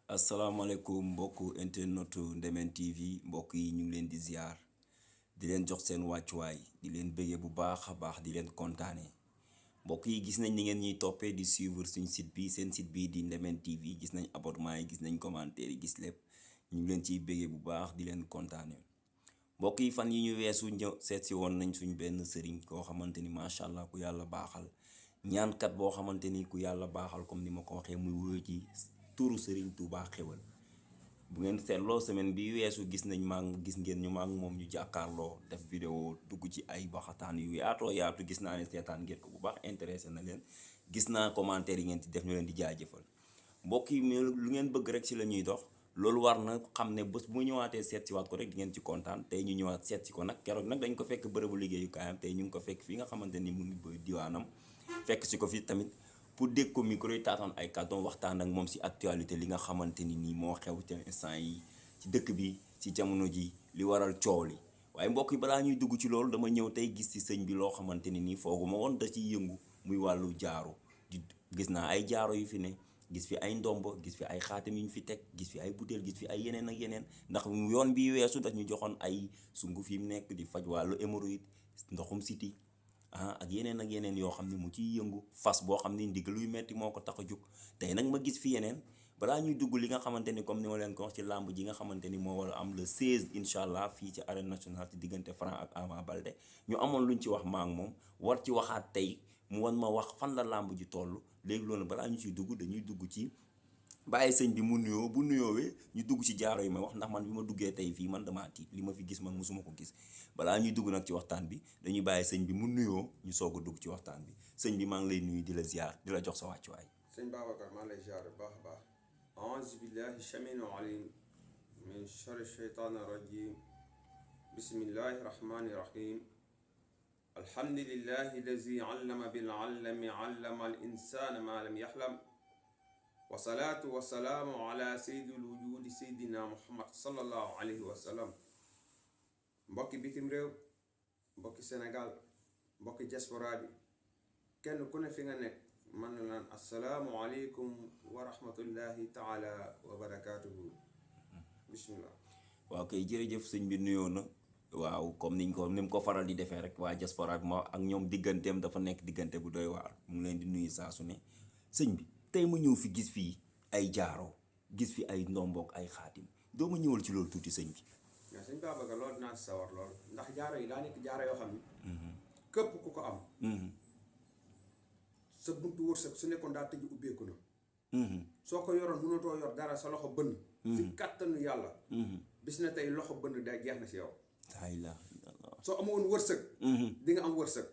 asalaamaaleykum mbokku internetu Ndemen TV mbokk yi ñu ngi leen di ziar di leen jox seen wàccuwaay di leen bëggee bu baax a baax di leen kontaanee mbokk yi gis nañ ni ngeen ñuy toppee di suivre suñ site bi seen site bi di Ndemen TV gis nañ abonnement yi gis nañ commentaire yi gis lépp ñu ngi leen ciy bëggee bu baax di leen kontaanee mbokk yi fan yi ñu weesu ñëw seet si woon nañ suñ benn sëriñ koo xamante ni macha allah ku yàlla baaxal ñaankat boo xamante ni ku yàlla baaxal comme ni ma ko waxee muy wóor ci turu Serigne Touba Xéwal bu ngeen seetloo semaine bi weesu gis nañ gis ngeen ñu moom ñu jàkkaarloo def vidéo dugg ci ay waxataan yu yaatu gis naa ne seetaan ngeen ko bu baax intéressé na leen gis naa commentaire yi ngeen ci def ñu leen di jaajëfal mbokk yi lu ngeen bëgg rek ci la ñuy dox loolu war na xam ne bés bu ñëwaatee seet si waat ko rek di ngeen ci kontaan tey ñu ñëwaat seet si ko nag keroog nag dañ ko fekk bërëbu liggéeyukaayam tey ñu ngi ko fekk fii nga xamante ni mu ngi diwaanam fekk si ko fi tamit pour dégg ko micro yi taataan ay kàddoom waxtaan ak moom si actualité li nga xamante ni nii moo xew ci instant yi ci dëkk bi ci jamono ji li waral coow li waaye mbokk yi balaa ñuy dugg ci loolu dama ñëw tey gis ci sëñ bi loo xamante ni nii fooguma woon da ciy yëngu muy wàllu jaaro di gis naa ay jaaro yu fi ne gis fi ay ndombo gis fi ay xaatim yu ñu fi teg gis fi ay butéel gis fi ay yeneen ak yeneen ndax yoon bi weesu daf ñu joxoon ay sungu fi mu nekk di faj wàllu hémorroïde ndoxum siti ak yeneen yoo xam ne mu ciy yëngu fas boo xam ne ndigal luy metti moo ko tax a jóg tey nag ma gis fi yeneen balaa ñuy dugg li nga xamante ni comme ni ma leen ko wax ci làmb ji nga xamante ni moo war a am le 16 incha allah fii ci arène nationale ci diggante Franc ak Ama Baldé ñu amoon luñ ci wax maa ngi moom war ci waxaat tey mu wan ma wax fan la làmb ji toll léegi loolu balaa ñu ciy dugg dañuy dugg ci bàyyi sëñ bi mu nuyoo bu nuyoowee ñu dugg ci jaaro yi may wax ndax man bi ma duggee tey fii man damaa tiit li ma fi gis man mosuma ko gis balaa ñuy dugg nag ci waxtaan bi dañuy bàyyi sëñ bi mu nuyoo ñu soog a dugg ci waxtaan bi sëñ bi maa ngi lay nuyu di la ziar di la jox sa wàccuwaay. sëñ Babacar maa ngi lay ziar bu baax a baax aouzu billahi shamil alim min sharri shaytaani rajim bismillahi rahmani rahim alhamdulillahi lazi allama bil allami allama al insana ma lam yaxlam wasalaatu wasalaamu ala sayyidil wujudi sayyidina muhammad sallallahu alayhi wa sallam mbokki bitim réew mbokki Sénégal mbokki diaspora bi kenn ku ne fi nga nekk man na naan assalaamu aleykum wa rahmatullahi taala wa barakaatuhu bismillah. waaw kay jërëjëf sëñ bi nuyoo na waaw comme ni mu ko faral di defee rek waa diaspora bi ma ak ñoom digganteem dafa nekk diggante bu doy waar mu ngi leen di nuyu saa su ne sëñ bi tey ma ñëw fi gis fii ay jaaro gis fi ay ndombook ay xaatim doo ma ñëwal ci loolu tuuti sëñ bi. waaw sëñ Babacar loolu dinaa si sawar lool ndax jaaro yi daa nekk jaaro yoo xam ni képp ku ko am sa buntu wërsëg su nekkoon daa tëj ubbeeku na soo ko yoroon mënatoo yor dara sa loxo bënn si kàttanu yàlla bis na tey loxo bënn day jeex na si yow soo amoon wërsëg di nga am wërsëg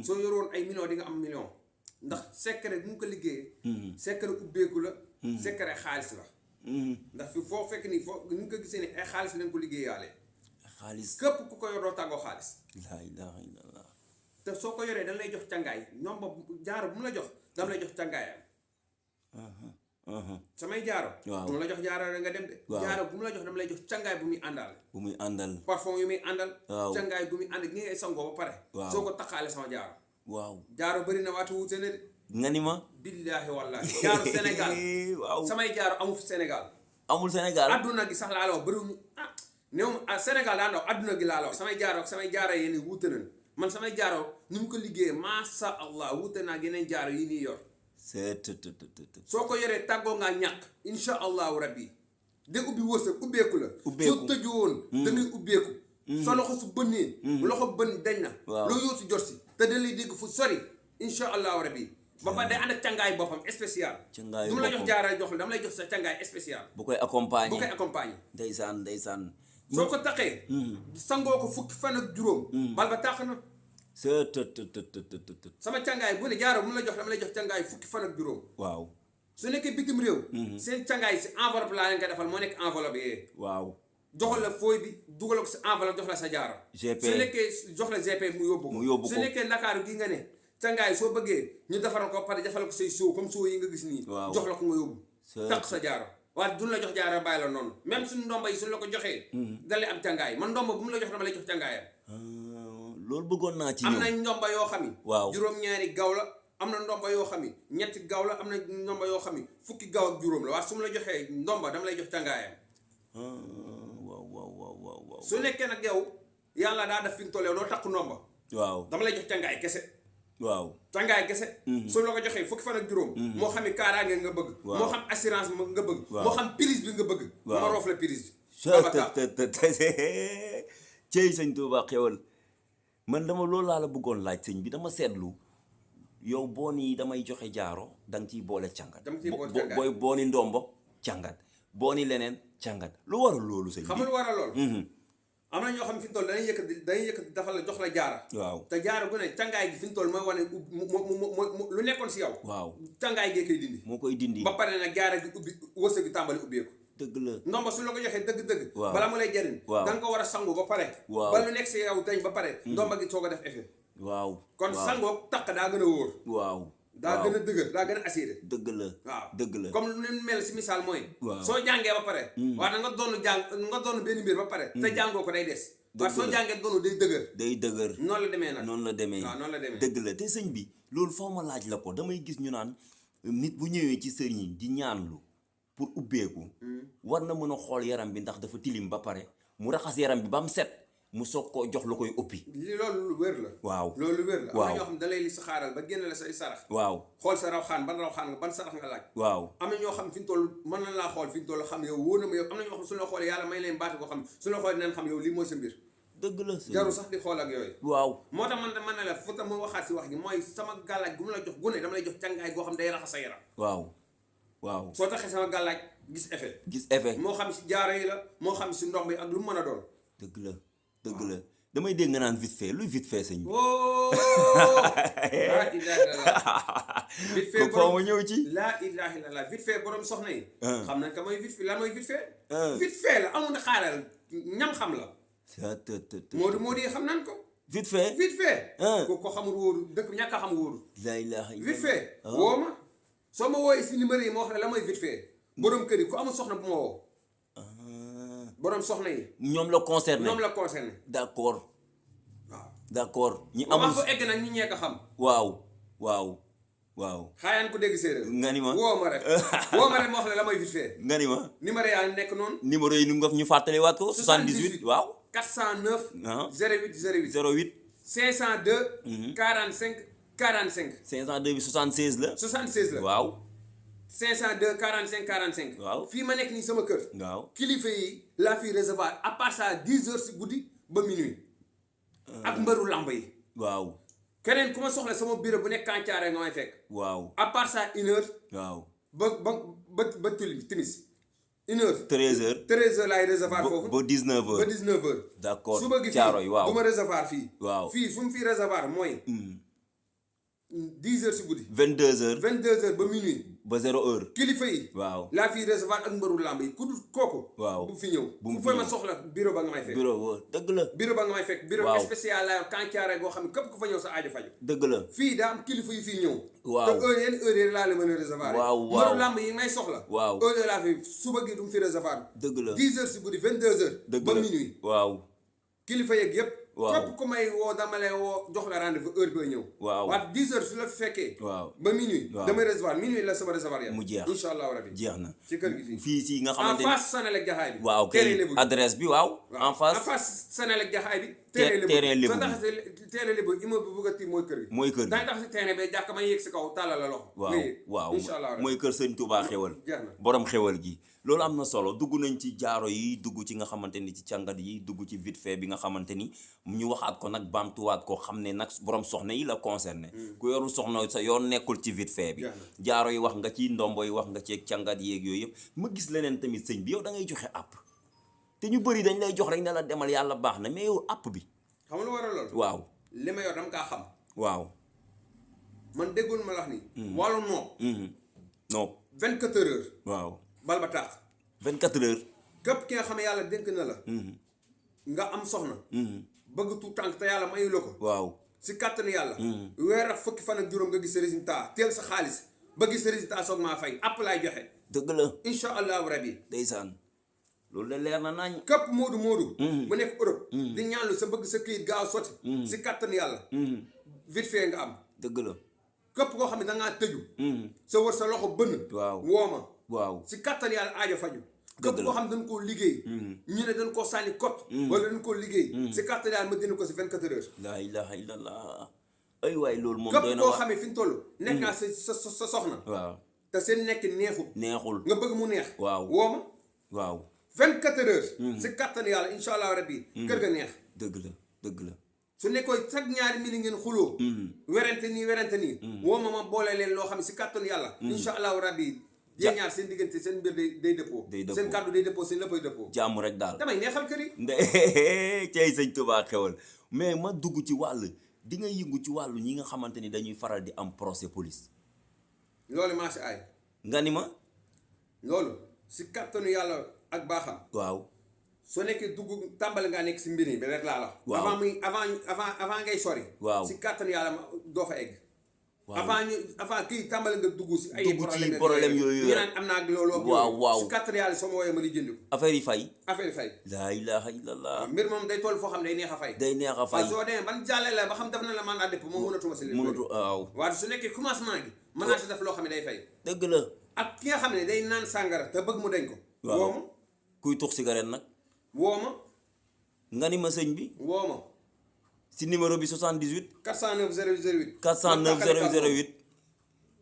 soo yoroon ay million di nga am million ndax secret bu mu ko liggéeyee secret ubbeeku la secret xaalis la ndax fi foo fekk nii foo ni nga ko gisee ni ay xaalis lañ ko liggéeyaale xaalis képp ku ko yor doo tàggoo xaalis laa ilaha illallah te soo ko yoree dañ lay jox càngaay ñoom ba jaaro bu mu la jox dama lay jox càngaayam samay jaaro bu mu la jox jaaro rek nga dem de jaaro bu mu la jox dama lay jox càngaay bu muy àndal parfum yu muy àndal càngaay bu muy ànd gi ngay sangoo ba pare soo ko taxaale sama jaaro jaaro bëri na waatu wuute ne de nga ni ma billaahi wallaahi jaaro Sénégal samay jaaro amul Sénégal adduna gi sax laa la wax bëriwuñu néew Sénégal daa ndaw adduna gi laa la wax samay jaaro yéen wuute nañ man samay jaaro ni mu ko liggéeyee masha Allah wuute naa yeneen jaaro yi nii yor soo ko yoree tàggoo ngaa ñàkk insha allahu rabbi de ubbi wërsëg ubbeeku la soo tëju woon da ngay ubbeeku sa loxo su bënnee loxo bën dañ na loo yóotu jot si te da lay dégg fu sori insha allahu rabbi ba pare day ànd ak càngaay boppam spécial du ma la jox jaara jox la dama lay jox sa càngaay spécial bu koy accompagner ndeysaan soo ko taxee sangoo ko fukki fan ak juróom bal ba tàq na sama càngaay bu ne jaaro bu mu la jox dama lay jox càngaay fukki fan ak juróom waaw su nekkee bitim réew seen càngaay si enveloppe laa leen ko defal moo nekk enveloppe yee waaw joxal la fooy bi dugal ko si enveloppe jox la sa jaaro su nekkee jox la GP mu yóbbu ko su nekkee Ndakaaru gi nga ne càngaay soo bëggee ñu defaral ko pare defal ko say soo comme soo yi nga gis nii jox la ko nga yóbbu takk sa jaaro waaye duñ la jox jaaro bàyyi la noonu même suñu ndomba yi suñu la ko joxee dalay am càngaay man ndomba bu mu la jox dama lay jox càngaayam loolu bëggoon naa ci am nañ ndomba yoo xam ni waaw juróom-ñaari gaw la am na ndomba yoo xam ni ñetti gaaw la am na ndomba yoo xam ni fukki gaaw ak juróom la waaye su ma la joxee ndomba dama lay jox càngaayam. waaw. su nekkee nag yow yàlla daa def fi mu toll yow doo takk ndomba. waaw dama lay jox càngaay kese. waaw càngaay kese. su la ko joxee fukki fan ak juróom. moo xam ni kaaraange nga bëgg. moo xam assurance nga bëgg. moo xam prise bi nga bëgg. ma roof la prise bi. cey sëñ Tuubaa xewal man dama loolu laa la bëggoon laaj sëñ bi dama seetlu yow boo nii damay joxe jaaro da nga ciy boole càngat. dama ciy boole càngat booy boo ni ndombo càngat boo ni leneen càngat lu waral loolu sëñ bi. xam nga lu waral loolu. am na ñoo xam fi mu toll dañuy yëkkati dafa la jox la jaara. waaw te jaara gu ne càngaay gi fi mu toll mooy wane lu nekkoon si yow. waaw càngaay gee koy dindi. moo koy dindi. ba pare nag jaara gi ubbi wërsëg gi tàmbali ubbeeku. dëgg la ndomba su la ko joxee dëgg-dëgg. waaw bala mu lay jëriñ. waaw da nga ko war a sangu ba pare. waaw ba lu nekk si yow dañ ba pare. ndomba gi soog a def effet. waaw kon sangoo takk daa gën a wóor. waaw daa gën a dëgër daa gën a assuré. dëgg la waaw dëgg la comme lu mel si misaal mooy. waaw soo jàngee ba pare. waaw da nga doon benn mbir ba pare. te jàngoo ko day des. waaw soo jàngee doonu day dëgër. day dëgër noonu la demee nag noonu la demee. waaw noonu la demee dëgg la te sëñ bi loolu foo ma laaj la ko damay gis ñu naan nit bu ñëwee ci sëriñ di ñaanlu pour ubbeeku. war na mën a xool yaram bi ndax dafa tilim ba pare mu raxas yaram bi ba mu set mu soog koo jox lu koy uppi. loolu lu wér la. waaw loolu lu wér la. waaw am na ñoo xam ne da lay li sa xaaral ba génne la say sarax. waaw xool sa rawxaan ban sarax nga laaj. waaw am na ñoo xam fi ñu toll mën na laa xool fi ñu toll xam yow wóor na ma yow am na ñoo xam suñu la xoolee yàlla may leen baati koo xam suñu la xoolee dinañ xam yow lii mooy sa mbir. dëgg la jaru sax di xool ak yooyu. waaw moo tax man na la fu tam ma waxaat si wax gi mooy sama gàllaaj gu mu la jox gune dama lay jox càngaay goo xam day raxas sa yaram. waaw soo taxee sama gàllaaj gis effet. gis effet moo xam si jaaro yi la moo xam si ndomb yi ak lu mu mën a doon. dëgg la damay dégg nga naan vite fait luy vite fait sëñ bi. laa ilaaha illallaah. vite fait borom ma ñëw ci. laa ilaaha illallaah vite fait borom soxna yi. xam nañ ko mooy vite fait lan mooy vite fait. vite fait la amul na xaaral ñam xam la. Moodu yi xam nañ ko. vite fait. ko xamul wóoru dëkk ñàkk a xam wóoru. laa ilaaha illallaah vite fait. woo ma soo ma wooyee si numéro yi ma wax ne la mooy vite fait borom kër yi ku amul soxna bu ma woo. borom soxna yi. ñoom la concerné. d'accord. waaw d'accord ñi amul ko egg nag ñi ñee ko xam. waaw. xaayaan ku dégg séeréer. nga ni ma woo ma rek ma wax la mooy vite fait. nga ni ma. numéro yaa nekk noonu. numéro yi nu nga ñu fàttaliwaat ko. 78 waaw. 409. 08 502. 45 502 bi 76 la. 76 la waaw. 502 45 45. waaw fii ma nekk nii sama kër. waaw kilifa yi laa fi recevoir à part ça 10 heures si guddi ba minuit. ak mbëru lamb yi. waaw. keneen ku ma soxla sama bureau bu nekk Kancaare nga may fekk. waaw à part ça 1 heure. waaw ba timis 1 heure. 13 heures. 13 heures laay recevoir foofu. ba 19 heures. ba 19 heures. d'accord suba gi Caaroy waaw bu ma recevoir fii. waaw fii fu mu fi recevoir mooy. 10 heures si guddi. 22 heures. 22 heures ba minuit. ba 0 heure. kilifa yi. waaw laa fi recevoir ak mbëru lamb yi ku dul kooku. waaw bu fi ñëw. bu mu fu ma soxla bureau ba nga may fekk. bureau dëgg la. bureau ba nga may fekk. bureau waaw spécial la Kancaare goo xam ne képp ku fa ñëw sa aajo faju. dëgg la. fii daa am kilifa yu fii ñëw. waaw te heure yi laa la mën a recevoir. waaw mbëru lamb yi may soxla. waaw heure laa fi suba gi du mu fi recevoir. dëgg la 10 heures si guddi 22 heures. dëgg ba la minuit. waaw. kilifa yeeg yëpp. waaw képp ku may woo dama lay woo jox la rendez-vous heure booy ñëw. waaw waaye 10 heures su la fekkee. waaw ba minuit. waaw damay recevoir minuit la sama recevoir ya mu jeex incha allah rabi jeex na. ci kër gi fii si nga xamante en face Sénélec Jaxaay bi. waaw kay adresse bi waaw. en face Sénélec Jaxaay bi. terrain lébu soo tax terrain lébu immeuble bu bëgg a tiim mooy kër gi. mooy kër gi daañu tax si terrain bi jàkk ma yéeg si kaw tàllal la loxo. waaw incha allah mooy kër sëñ Touba xewal. jeex na borom xewal gi. loolu am na solo dugg nañ ci jaaro yi dugg ci nga xamante ni ci càngat yi dugg ci vite fait bi nga xamante ni ñu waxaat ko nag baamtuwaat ko xam ne nag borom soxna yi la concerné. ku yorul soxna sa yoon nekkul ci vite fait bi. jaaro yi wax nga ci ndombo yi wax nga ci càngat yeeg yooyu yëpp ma gis leneen tamit sëñ bi yow da ngay joxe àpp te ñu bëri dañ lay jox rek ne la demal yàlla baax na mais yow àpp bi. xam nga lu waral lool. waaw li ma yor dama kaa xam. waaw. man déggoon ma la wax ni. wàllu noob. noob 24 heures. waaw bal ba taax. 24 heures. képp ki nga xam ne yàlla dénk na la. nga am soxna. bëgg tu tànk te yàlla mayu la ko. waaw si kàttanu yàlla. weer ak fukki fan ak juróom nga gis sa résultat teel sa xaalis ba gis sa résultat soog maa fay app laay joxe. dëgg la. incha allahu rabi. ndeysaan loolu de leer na nañ. képp moodu. bu nekk Europe. di ñaanlu sa bëgg sa këyit gaaw sotti. si kàttanu yàlla. vite fait nga am. dëgg la. képp koo xam ne da ngaa tëju sa wër sa loxo bënn waaw woo ma waaw si kattan yàlla aajo faju képp koo xam ne dañ koo liggéey ñu ne dañ koo sànni kot wala dañ koo liggéey si kattan yàlla ma dindi ko si 24 heures laa ilaha illallah ay waay loolu moom képp doy na koo xam ne fi ñu toll nekk naa sa soxna waaw te seen nekk neexul nga bëgg mu neex waaw woo ma waaw 24 heures si kattan yàlla incha allah rabbi kër ga neex dëgg la su nekkoon chaque ñaari mili ngeen xuloo werante nii woo ma boole leen loo xam ne si kattan yàlla incha allahu rabbi yéen ñaar seen diggante seen mbir day dëppoo seen kàddu day dëppoo seen léppay dëppoo jàmm rek daal damay neexal kër yi cey sëñ Tuubaa xewal mais ma dugg ci wàll di nga yëngu ci wàllu ñi nga xamante ni dañuy faral di am procès police loolu maa si aay nga ni ma loolu si kattanu yàlla ak baaxam waaw soo nekkee dugg tàmbali ngaa nekk si mbir yi ba rek laa la avant avant ngay sori waaw si kattanu yàlla doo fa egg avant kii tàmbali nga dugg si ay problème yooyu ñu naan am naa ak loolu waaw si kattanu yàlla soo ma wooyee ma li jënd ko affaire yi fay laa ilaha illallah mbir moom day toll foo xam ne day neex a fay soo demee ban jàlle la ba xam def na la mandat dépôt moom mënatuma si waaw waaye su nekkee commencement gi mën naa si def loo xam ne day fay dëgg la ak ki nga xam ne day naan sàngara te bëgg mu deñ ko woo ma kuy tux cigarette nag woo ma nga ni ma sëñ bi woo ma si numéro bi 78 409 0808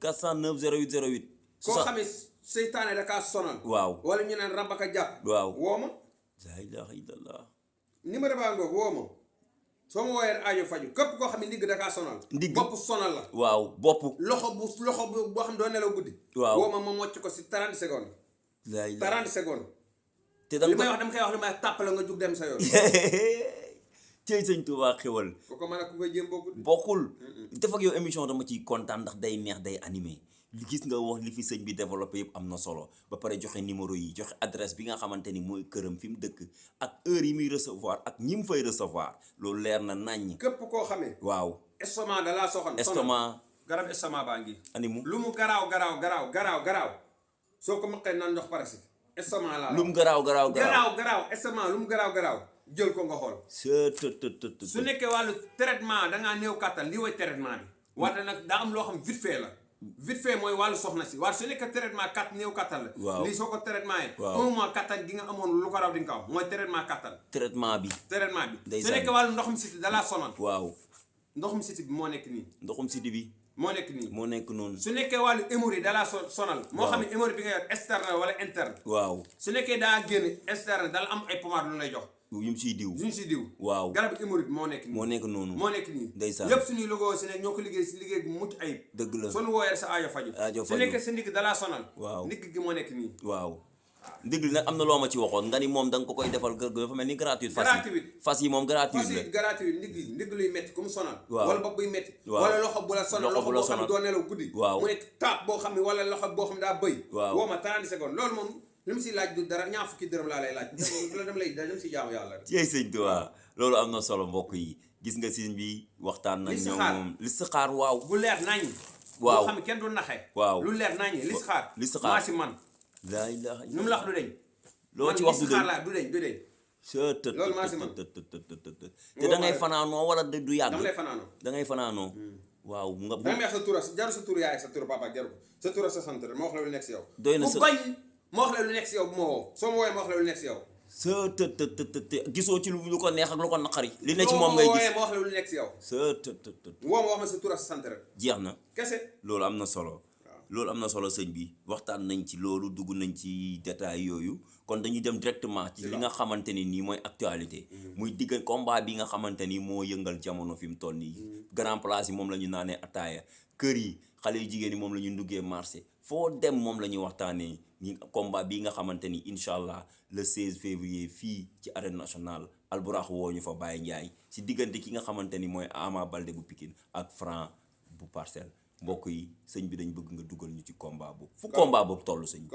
409 0808 koo xam ne seytaane da kaa sonal waaw wala ñu naan rabaka jàpp waaw woo ma laa ilaha illallah numéro baa ngoog woo ma soo ma wooyee aajo faju képp koo xam ne ndigg da kaa sonal bopp sonal la waaw bopp loxo boo xam doo nelaw guddi waaw woo ma mocc ko si 30 secondes 30 secondes te da li may wax dama koy wax li may tàpp la nga jug dem sa yoon cey sëñ Tuubaa xewal ku ko mën a ku koy jéem bokkul def ak yow émission dama ciy kontaan ndax day neex day animé li gis nga wax li fi sëñ bi développé yëpp am na solo ba pare joxe numéro yi joxe adresse bi nga xamante ni mooy këram fi mu dëkk ak heure yi muy recevoir ak ñi mu fay recevoir loolu leer na naññ képp koo xamee waaw estomac da laa soxal estomac garab estomac baa ngi animu lu mu garaaw soo ko maqee naan ndox parasite estomac laa lu mu garaaw estomac lu mu garaaw jël ko nga xool su nekkee wàllu traitement dangaa néew kàttan lii way traitement bi wante nag daa am loo xam vite fait la vite fait mooy wàllu soxna si waaye su nekkee traitement néew kàttan la lii soo ko traitement yi un mois kàttan gi nga amoon lu ko raw di nga ko am mooy traitement kàttan traitement bi su nekkee wàllu ndoxum siti dalaa sonal waaw ndoxum siti bi moo nekk nii ndoxum siti bi moo nekk nii moo nekk noonu su nekkee wàllu hémorroïde dalaa sonal moo xam ne hémorroïde bi nga yor externe wala interne waaw su nekkee daa génn externe dala am ay pommade lu lay jox yu mu siy diw waaw garab hémorroïde moo nekk nii moo nekk nii ndeysaan lépp suñuy logoo si ne ñoo ko liggéey si liggéey bu mucc ayib dëgg la sonu wooyee sa aajo faju su nekkee sa ndigg dalaa sonal waaw ndigg gi moo nekk nii waaw ndigg li nag am na loo ma ci waxoon nga ni moom da nga ko koy defal kër ga dafa mel ni gratuite fas yi moom gratuite ndigg luy métti comme sonal waaw wala bopp buy métti wala loxo bu la sonal loxo boo xam ne doo nelaw guddi waaw mu nekk taab boo xam ne wala loxo boo xam ne daa bëy waaw woo ma 30 secondes loolu moom li mu si laaj du dara ñaar fukki dërëm laa lay laaj dem si jaamu yàlla rek ciy sëñ Tuubaa loolu am na solo mbokk yi gis nga sëñ bi waxtaan nañ ñoom moom listixaar waaw bu leer nañ waaw boo xam ne kenn du naxe waaw lu leer nañ listixaar maa si man laa ilaaha nu mu la wax du deñ loo ci wax du deñ du deñ loolu maa si man te da ngay fanaanoo wala du yàgg dama lay fanaanoo da ngay fanaanoo waaw nga da ngay wax sa tur jaru sa tur yaay sa tur papa jaru ko sa tur sa sant ma wax la lu nekk si yow doy na ku bañ ma wax la lu nekk si yow bu ma woo soo ma woowee ma wax la lu nekk si yow gisoo ci lu ko neex ak lu ko naqari li ne ci moom ngay gis ma wax la lu nekk si yow woo ma wax ma sa tur sa sant rek jeex na kese loolu am na solo loolu am na solo sëñ bi waxtaan nañ ci loolu dugg nañ ci détail yooyu kon dañuy dem directement ci li nga xamante ni nii mooy actualité muy diggan combat bi nga xamante ni moo yëngal jamono fi mu toll nii grand place yi moom la ñu naanee ataaya kër yi xale yu jigéen yi moom la ñu nduggee marché foo dem moom la ñuy waxtaanee ñi combat bi nga xamante ni incha allah le 16 février fii ci arène nationale Alburax woo ñu fa Baye Ndiaye si diggante ki nga xamante ni mooy Ama Baldé bu Pikine ak Franc bu Parcelles mbokk yi sëñ bi dañ bëgg nga dugal ñu ci combat boobu fu combat boobu toll sëñ bi